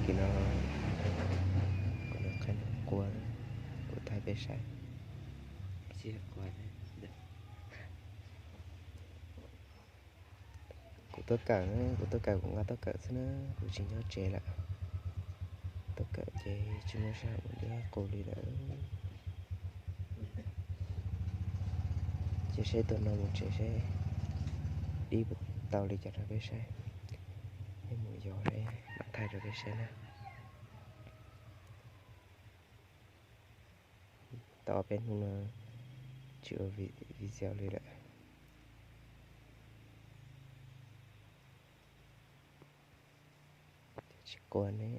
Kis no kuv nws qhia nws qua, kuv thaij peb saib. Kuv tuaj kawm, kuv tuaj kawm kuv nqa tuaj kawm xwb na, kuv tsis nyob tsev lawm. Tuaj kawm ces tsis muaj sij hawm mus diab qus li lawm. Ces seb tuaj no mus tsev seb dib puas tau li cas rau peb saib. Ib mus yos seb mam thaij rau peb saib na. Tau ob peb hnub no tsis ua video li lawm. Tsis qua ne.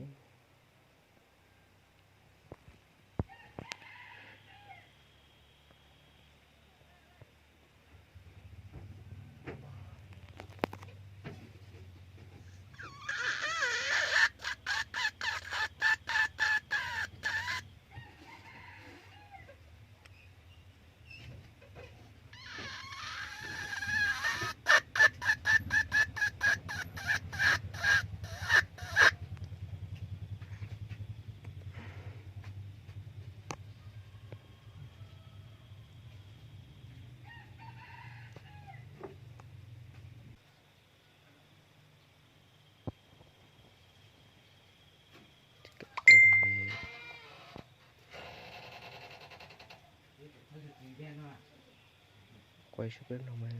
Qua ib suab peb no mas.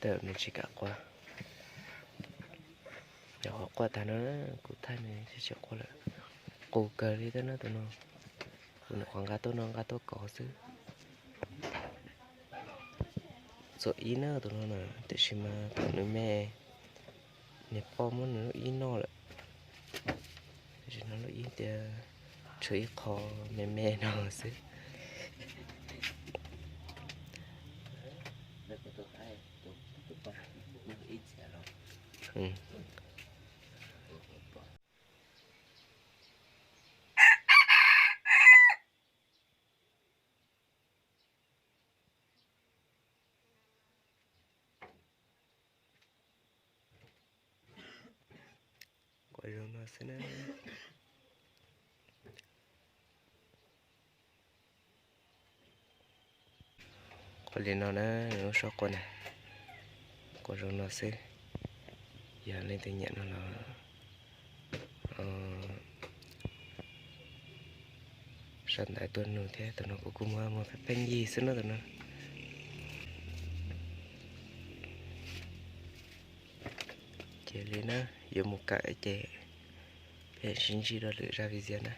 Tawm nws tsis kam qua. Nyuam qhuav qua tag no, kuv thaij nws tsis qua lawm. Qus kawg li thiab na tus no. Kuv nyuam qhuav nqa tuaj no nqa tuaj kov xwb. Txuam ib na tus no na, tiam sis mas thaum nws me, niag poj muab nws lub ib noj lawm. Tam sim no lub ib tias tshuav ib qho me me no xwb. Qua zoo no xwb na. Qua li no na, nws lub suab qua na. Qua zoo no xwb. Yog leej twg nyiam no los sau ntawv tuaj nug thiab, tus no kuv kuj muab muag pheej yig xwb na tus no. Ces li na, yuav mus kawm ces peb sib ntsib dua lwm zaj video na.